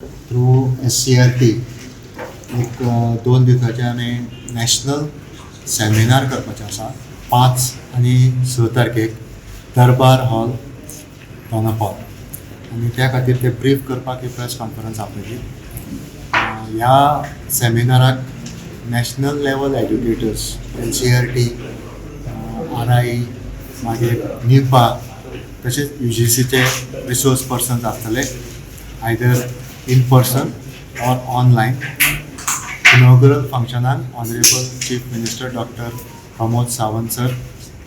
Through SCERT एक 2 दिसाचे आमी नॅशनल सेमिनार करपाचें आसा, 5 आनी 6 तारखेक दरबार हॉल, दोनापावल. आनी त्या खातीर ते ब्रीफ करपाक ही प्रेस कॉन्फरन्स आपयली. ह्या सेमिनाराक national level educators, NCERT, RIE, मागीर निवपा, तशेंच यूजीसीचे रिसोर्स पर्सन्स आसतले, either in person or online. Inaugural फंक्शनाक Honourable Chief Minister Doctor Pramod Sawant sir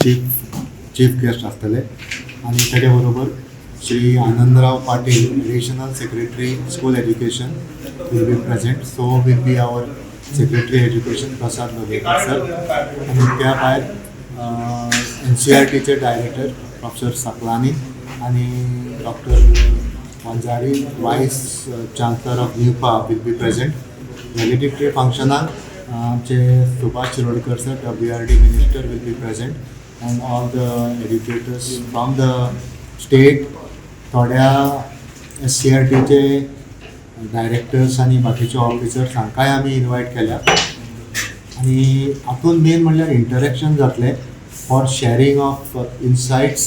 chief guest आसतले आनी तेजे बरोबर Shri Anandrao Patil, Additional Secretary School Education, will be present. So will be our Secretary Education Prasad Lodhekar sir. आनी त्या भायर एनसीईआरटीचे director professor Saklani आनी doctor Vanjari, Vice Chancellor of NIPA, will be present. Valedictory फंक्शनाक आमचे Subhash Shirodkar sir, WRD Minister, will be present and all the educators from the state. थोड्या एससीईआरटीचे directors आनी बाकीचे officers हांकांय आमी invite केल्या. आनी हातूंत मेन म्हणल्यार इंटरेक्शन जातलें for sharing of insights,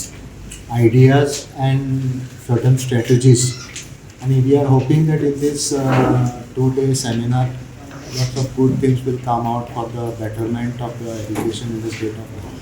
ideas and certain strategies. आनी we are hoping that in this 2-day seminar lots of good things will come out for the betterment of the education in the state of Goa.